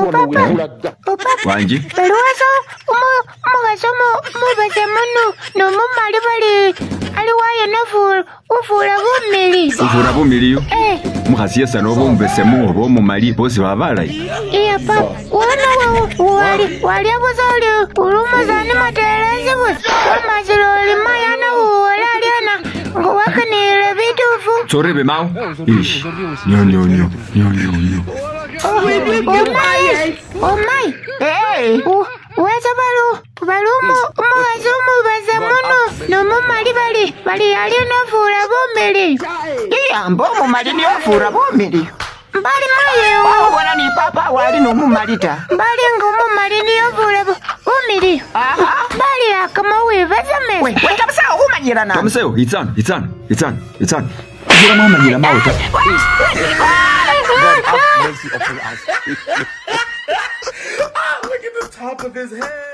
Papa. Papa. Wanji? Bali waso umukhasi umubesemu numumali bali ali wayo ufura bumili. Ufura bumiliyu? Eh. Umukhasi yesi noba umubesemu oba umumali bosi baba balayi. Iya papa. Wona walya busa uli umusani matelesi busa. Wamasile oli mayana uwola alyana nga wakanile bitufu. Tsorebe mawo? Ish. Nyo nyo nyo. Nyo nyo nyo. Omayi. Omayi. Hey. Wesa bali umukhasi umubesemu numumali bali ali nofura bumili. Iyamba umumali niyo ofura bumili. Mbali mayi. Wabona ni papa wali numumali ta. Mbali nga umumali niyo ofura bumili. Aha. Mbali akama wibeseme. We tamuseyo khumanyila na. Tamuseyo itsana itsana itsana itsana. Ufura mwamanyila mawe ta. God have mercy upon us. Look at the top of his head.